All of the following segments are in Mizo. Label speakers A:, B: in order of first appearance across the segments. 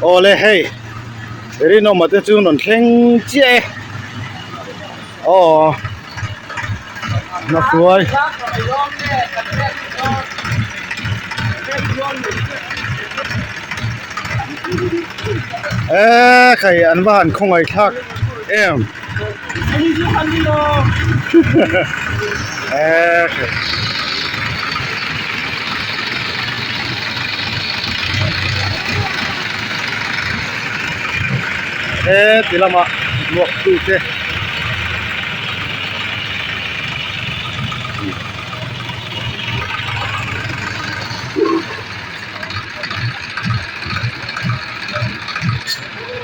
A: Awle hei Rinawma te chu rawn thleng chiah e aw hnathluai. Eee khai an va han khawngaih thlak em eee khai. He ti lamah luak tute.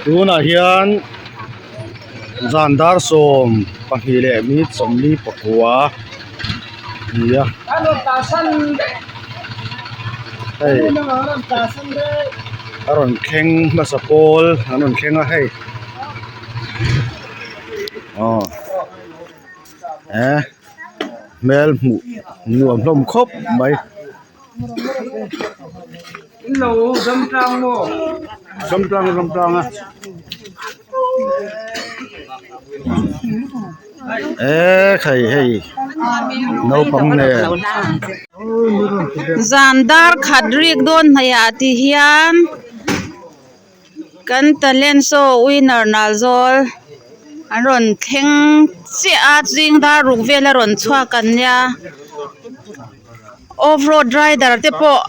A: Tunah hian zan dar 12 leh minute 49 a ni a hei a rawn thleng hmasa pawl an rawn thleng a hei aw eh hmel hmuh nuam hlawm khawp mai. Eee khai hei naupang nen.
B: Zan dar khat rik dawn hnaih ah ti hian kan talent show winner nalzawl an rawn thleng chiah a zing dar ruk vel a rawn chhuak an nia. Off road rider te pawh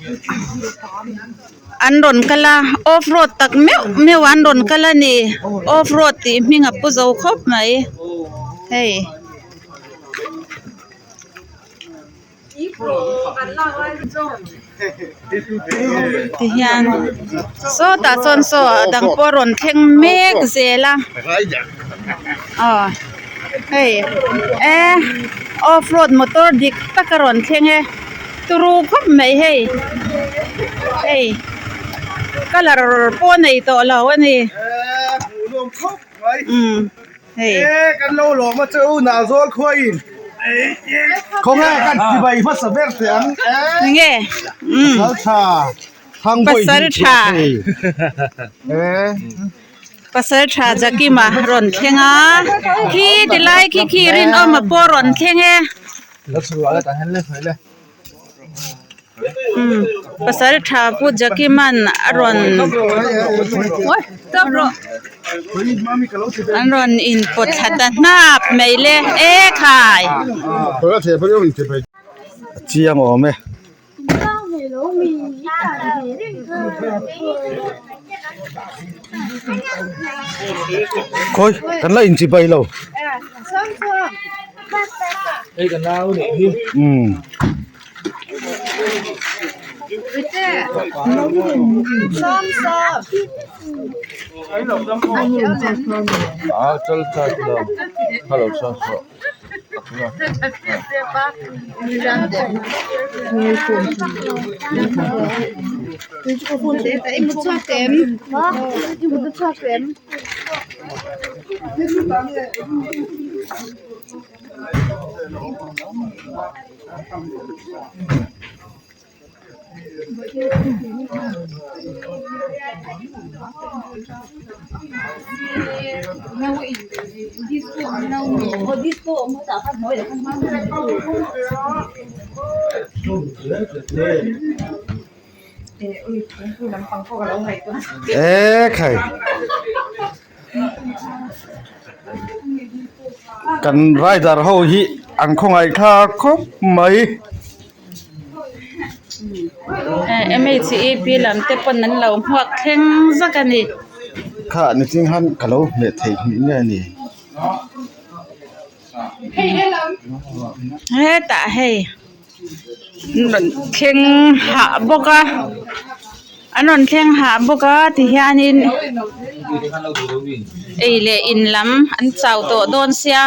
B: an rawn kal a off road tak meuh meuh an rawn kal a ni off road tih hming a pu zo khawp mai hei. Tihian sawtah chuan saw a dang pawh a rawn thleng mek zel a aw hei e off road motor dik tak a rawn thleng e turu khawp mai hei hei colour pawh a nei tawh lo a ni umm.
A: Hei. E kan lo lawm a che u Nalzawl khuain khawnge kan chibai hmasa ber teh ang e.
B: Nge.
A: Umm. Pasal tha Thangbawi
B: Pasal tha.
A: E.
B: Pasal tha Jakima rawn thleng a khi tilai khi khi Rinawma pawh rawn thleng e.
A: La chhuah la tah hian le hnuai le.
B: Pasal tha Pu Jakiman a rawn an rawn inpawt thla ta hnap mai le e khai.
A: A chiang awm e. Khawi kan la inchibai lo. Umm. E khai kan rider ho hi an khawngaih thlak khawp mai.
B: Mhep lam te pawn an lo hmuak thleng zak a ni.
A: Kha niching khan ka lo hmeh theih hnih nge a ni.
B: Hetah hei an rawn thleng hah bawk a an rawn thleng hah bawk a tihianin ei leh in lam an chau tawh dawn sia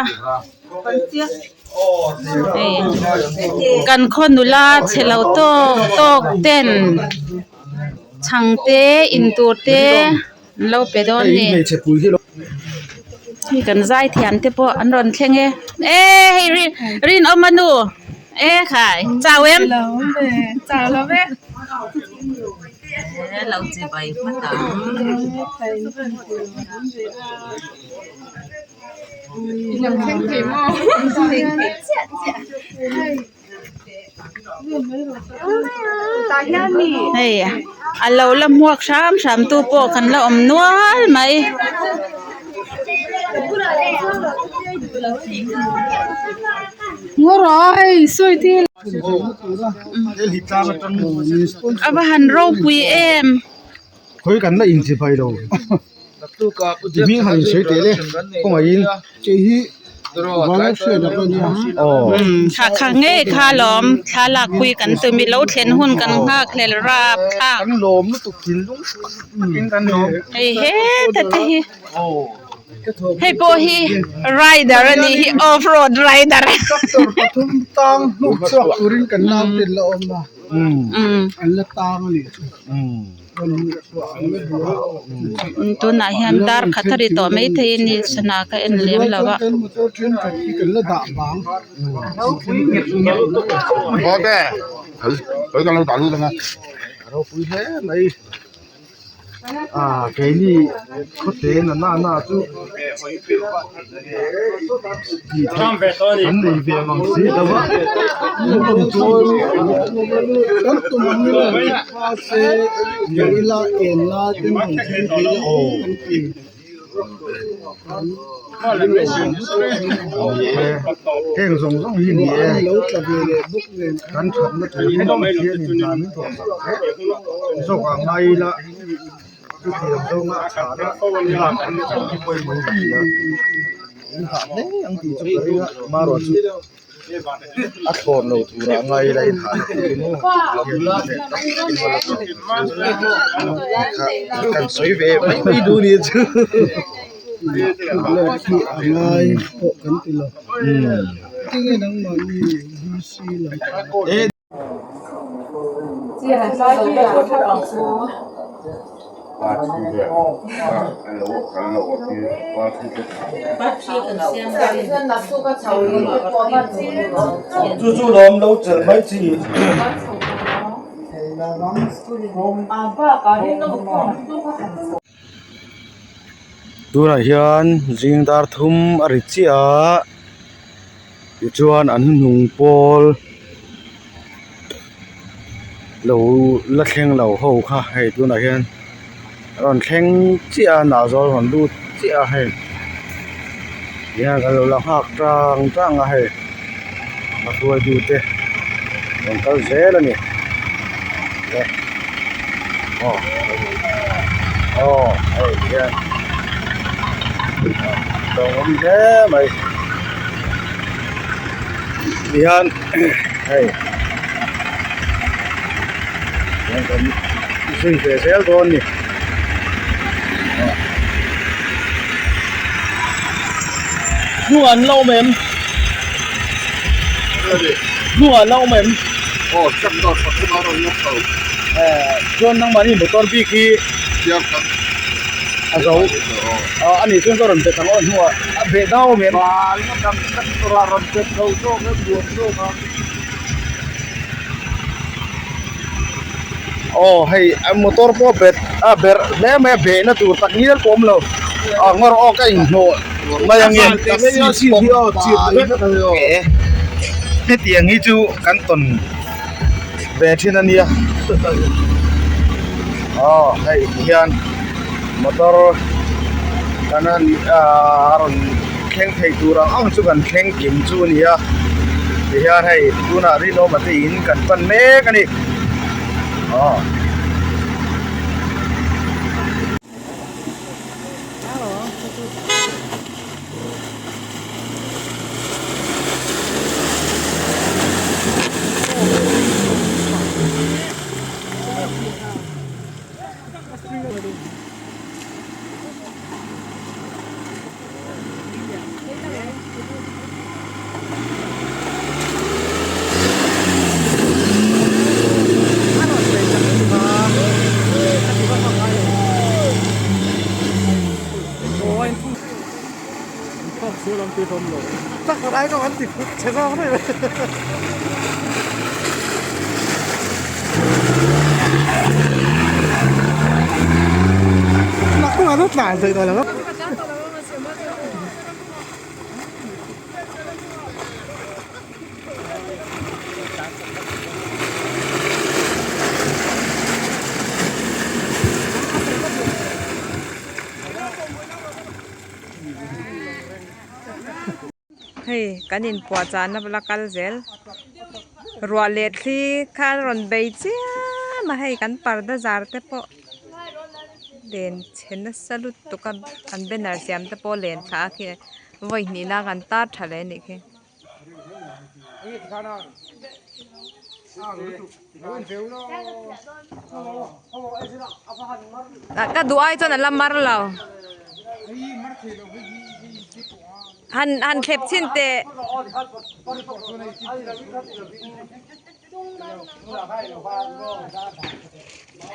B: hei kan khaw nula chhe lo tawk tawk ten chhang te in tur te. An lo pe dawn ni. Hei kan zai thiam te pawh an rawn thleng e. E hei rin rinawm a nu e khai chau em.
C: Chau lo ve.
B: Hei a lo la hmuak hram hram tu pawh kan la awm nual mai. A va han ropui em.
A: Khawi kan la inchibai lo i hming han insawi teh le khawngaihin
B: Kha kha ngei kha lawm thla lakpui kan tum i lo thlen hun kan nghak hlel rap thlak hei heta te hi hei pawh hi rider a nih hi off road rider Tunah hian dar khat a ri tawh maithei a ni sana ka en lem lo a.
A: Heng zawng zawng hi ni e kan thatna tur hi Pathian in hna min thawh sak hle zawk ang ngai ila chutiang zawnga a tha na lak hi a pawimawh in ka hria in hah hle ang tih chu ka ring a amaherawhchu. A thlawn lo turah ngai ila in hah kan sawi ve mai mai duh nih chu Chu chu lawm lo chelh mai chi. Tunah hian zing dar thum a ri chiah a tichuan an hnung pawl lo la thleng lo ho kha hei tunah hian a rawn thleng chiah a hnah zawl rawn lut chiah a hei tihian kan lo la nghak tang tang a hei a hruaitu te rawn kal zel a ni. Aw aw hei hian lawng awm hle mai tihian hei hian kan zui ve zel dawn a ni. Hnungah an la awm em? Hnungah an la awm em?
C: Aw tractor pathum a rawn lawk tho.
A: Eh chuan nangmahni motor bik hi
C: Siam khat
A: a zo a ani chuan ka rawn bet ang aw hnuah a beh dau awm em?
C: Tractor a rawn bet lo zawk em nuam zawk a.
A: Aw hei a motor pawh bet a berh hle mai a behna tur tak ngial pawh awm lo a ngawr aw ka inhnawh mai ange hetiang hi chu kan tawn ve thin a nia aw hei hian motor kan han ahh a rawn thleng thei tur ang ang chu kan thleng kim chu a ni a tihian hei tunah rinawma te in kan pan mek a ni aw.
D: Hei kan inpuahchahna bula kal zel ruah leh thli kha a rawn bei chiam a hei kan parda zar te pawh len chhe nasa lutuk a an banner siam te pawh len thla a khi vawi hnihna kan tar tha leh a nih khi. Ka duh ai chuan a la mar lo. Han han thlep chhin teh.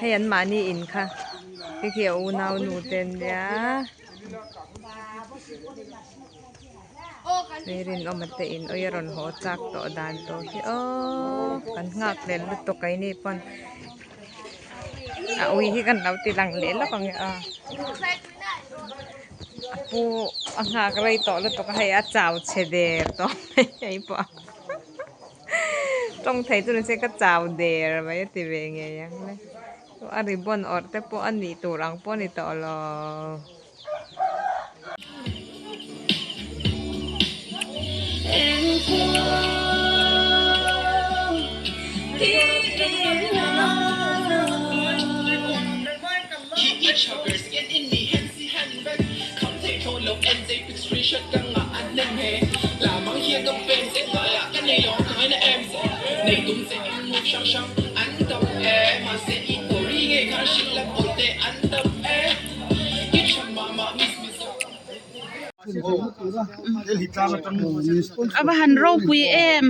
D: Hei an mahni in kha khi khi a unau nu te an nia. Hei rinawma te in awi a rawn haw chak tawh dan tawh hi aww kan nghak leh lutuk keini pawn a ui hi kan lo ti lang leh lawk ang e aw a pu a nghak rei tawh lutuk a hei a chau chhe der tawh mai hei pawh tawng thei chu ni se ka chau der mai a ti ve ngei ang le a ribbon awrh te pawh a nih tur ang pawh a ni tawh lo.
B: A va han ropui em.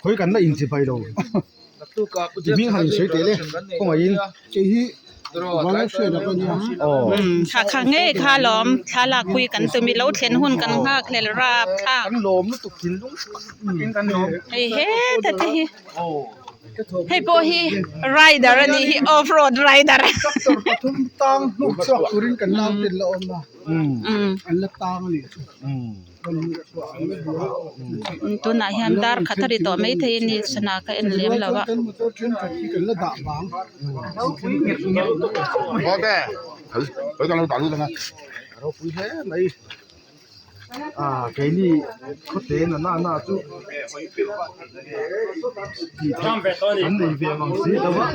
A: Khawi kan la inchipai lo ti hming han insawi teh le kawngaihin
C: Kei hi Vanlalhriat a ka nia.
B: Thla kha ngei kha lawm thla lakpui kan tum i lo thlen hun kan nghak hlel rap thlak.
A: Kan lawm lutuk thinlung takin kan lawm.
B: Hei heta te hi. Hei pawh hi rider a nih hi off road rider.
C: Tractor pathum tang hnuk chhuak turin kan nau ten la awm a, an la tang a nih chu.
B: Tunah hian dar khat a ri tawh mai thei a ni sana ka en lem lo a.
C: Kan motor thenkhat hi kan la dah vang.
A: Ropui hle mai. Ah keini khawte na na na chu tih theih an nei ve mang si lo a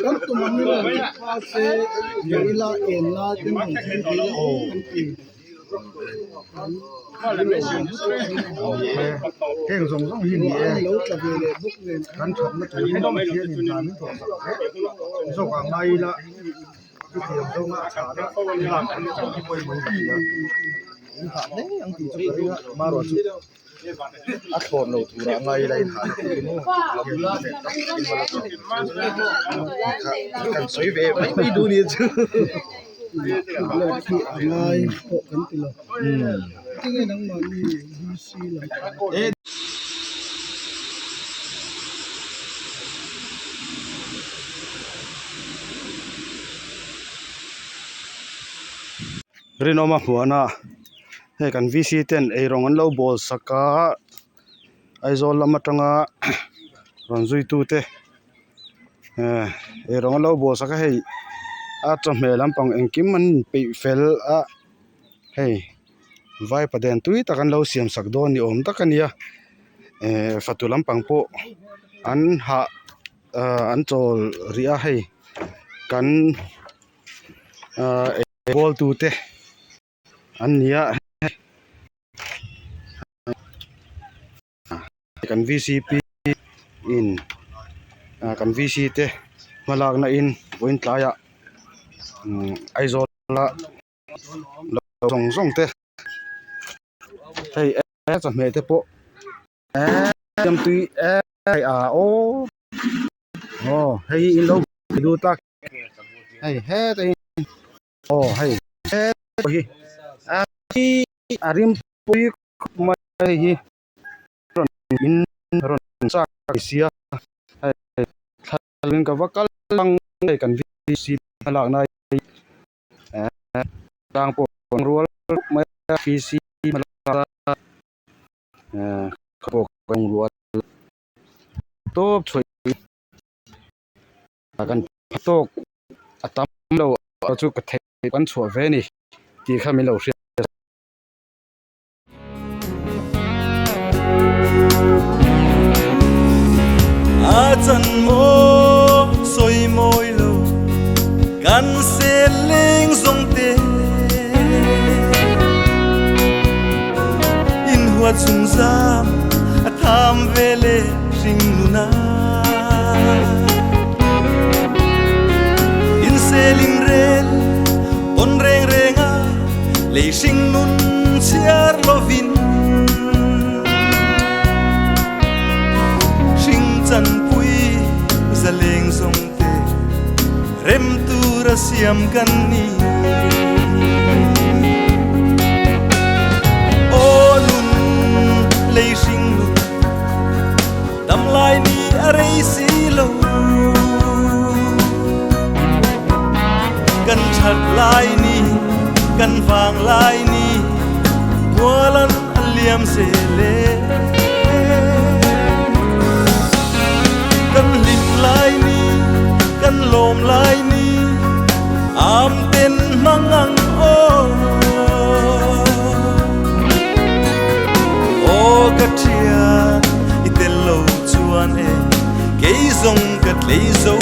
C: Kan tum ang ila kha se ila en la ten rawn thleng thei la kan ti.
A: Heng zawng zawng hi ni e kan thatna turin Pathian in hna min thawh sak hle zawk ah ngai ila. Chutiang zawnga a tha a lak an chang hi pawimawh ka ti a, in hah hle ang tih chu ka ring a, amaherawh chu a thlawn lo turah a ngai ila in hah na tur maw kha kan sawi ve mai mai duh nia chu.
C: Lak hi a ngai pawh kan ti lo. Tinge nangmahni VC lam pang.
A: Rinawma hmuahna hei kan VC ten eirawng an lo bawl sak a Aizawl lam atanga rawn zui tu te eh eirawng an lo bawl sak a hei a chawhmeh lampang engkim an inpeih fel a hei vaipaden tui tak an lo siam sak dawn ni awm tak a nia eh fatu lampang pawh an hah. Ahh an chawl rih a hei kan ahh eibawl tute an ni a kan v c p in ah kan v c te hmalakna in vawiin tlaiah umm Aizawl a zawng zawng te hei chawhmeh te pawh eee siamtui eee a aw aw hei hi in lo lut a hei heta hi aw hei heta hi a rim pui khawp mai hei hi rawn in rawn chak sia hei thla in ka va kal ang.
E: Hei kan VC hmalakna hi tlang pawh an rual khawp mai a VC hmalakna pawh kan rual tawp chhuih kan tawk a tam lo chu ka theih kan chhuah ve a ni tih kha min lo hriat.
F: A chan maw sawi mawi lo kan sel leng zawng te in huat chung zam a tham ve le hring nuna in sel in rel tawn reng reng a Lei hring nun chhiar lovin hring chanpui zaleng zawng te rem tura siam kan ni. Aw nun lei hring nun dam lai ni a rei si lo. Kan that lai ni kan vang lai ni mualan a liam zel e Kan hlim lai ni kan lawm lai ni am ten hmang ang aw Aw ka thian i tel lo chuan e kei zawng ka tlei zo